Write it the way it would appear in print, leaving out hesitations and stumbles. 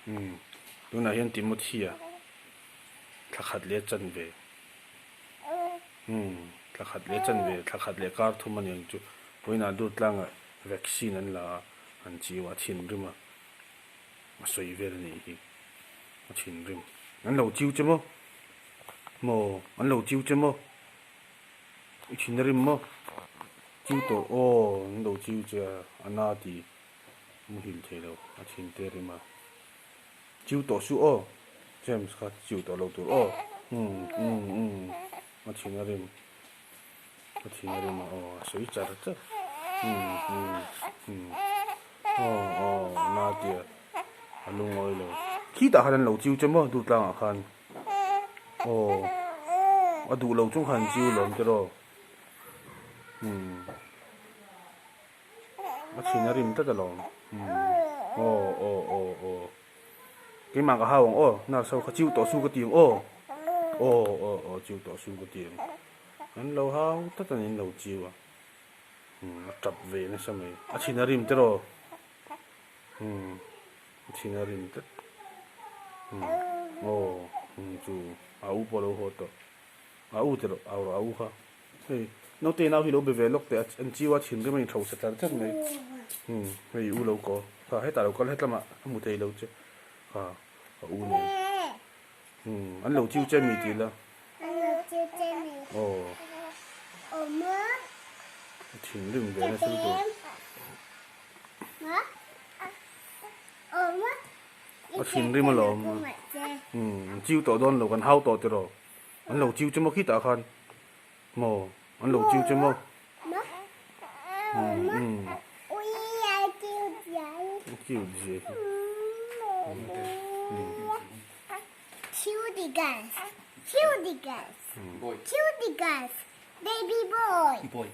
Umm tunah hian Timothy-a thla khat leh chanve umm thla khat leh chanve thla khat leh kar thum a ni ang chu vawiinah dur tlangah vaccine an la a an chiu a thinrim a a sawi vel a nih hi a thinrim an lo chiu che maw maw an lo chiu che maw i thinrim maw chiu tawh aw an lo chiu che a a na tih. Muhil thei lo, a thin te rim a. Chiu tawh suh aw, James kha chiu tawh lo tur aw. Umm umm umm a thin a rim, a thin a rim a aw a sawi char char. Umm umm umm aw aw na tia a lungawi lo. Khitah khan an lo chiu che maw Dutlangah khan aw a duh lo chung khan an chiu lawm tiraw umm. A thin a rim tlat alawm. Aw aw aw aw. Keimah ka hau ang aw. Nurse ho kha chiu tawh su ka ti ang aw. Aw aw aw chiu tawh su ka ti ang. An lo hau tlat a ni an lo chiu a. A tap ve nasa mai. A thin a rim tiraw. A thin a rim tlat. Aw chu a u pawh a lo haw tawh. A u tiraw au rawh a u kha. Hei naute nau hi lo be ve lawk teh a an chiu a thinrim a inhro sa tlar tlat mai umm hei u lo kaw kha hetah lo kal hetlamah a hmu thei lo che kha a u nen umm an lo chiu che mi tih la aw a thinrim ve nasa lutuk a thinrim alawm umm an chiu tawh dawn lo kan hau tawh tiraw. An lo chiu che maw khitah khan maw an lo chiu che maw umm chiu zia hi Cutie girls, cutie girls, cutie girls, baby boy. Boy.